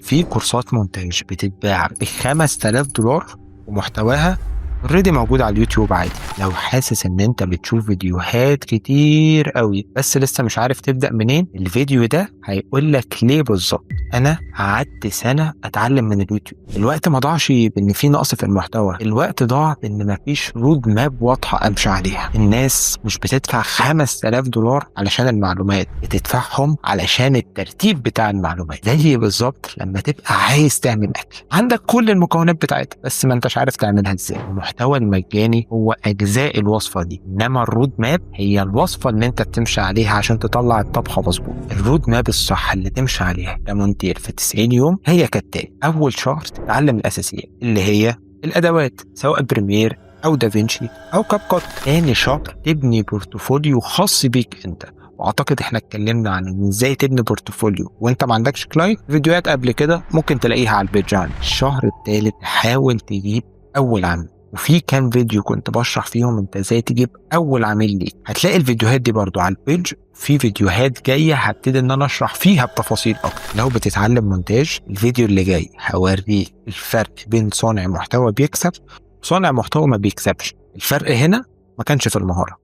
في كورسات مونتاج بتتباع ب 5000 دولار ومحتواها already موجود على اليوتيوب عادي. لو حاسس ان انت بتشوف فيديوهات كتير قوي بس لسه مش عارف تبدأ منين، الفيديو ده هيقول لك ليه بالظبط. انا قعدت سنة اتعلم من اليوتيوب. الوقت ما ضاعش بان في نقص في المحتوى، الوقت ضاع بان مفيش road map واضحة امشي عليها. الناس مش بتدفع 5000 دولار علشان المعلومات، بتدفعهم علشان الترتيب بتاع المعلومات. زي بالظبط لما تبقى عايز تعمل اكل، عندك كل المكونات بتاعتها بس ما انتش عارف تعملها ازاي. المحتوى المجاني هو اجزاء الوصفة دي، انما ال road map هي الوصفة اللي انت بتمشي عليها عشان تطلع الطبخة مظبوط. ال road map الصح اللي تمشي عليها كمونتير في 90 يوم هي كالتالي: اول شهر تتعلم الاساسيات اللي هي الادوات، سواء Premiere او دافينشي او CapCut. تاني شهر تبني portfolio خاص بيك انت، واعتقد احنا اتكلمنا عن ان ازاي تبني portfolio وانت ما عندكش client، فيديوهات قبل كده ممكن تلاقيها على ال page عندي. الشهر الثالث حاول تجيب اول عميل، وفي كام فيديو كنت بشرح فيهم انت ازاي تجيب اول عميل ليك، هتلاقي الفيديوهات دي برضو على ال page. في فيديوهات جاية هبتدي ان انا اشرح فيها بتفاصيل اكتر. لو بتتعلم مونتاج، الفيديو اللي جاي هوريك الفرق بين صانع محتوى بيكسب وصانع محتوى ما بيكسبش. الفرق هنا ما كانش في المهاره.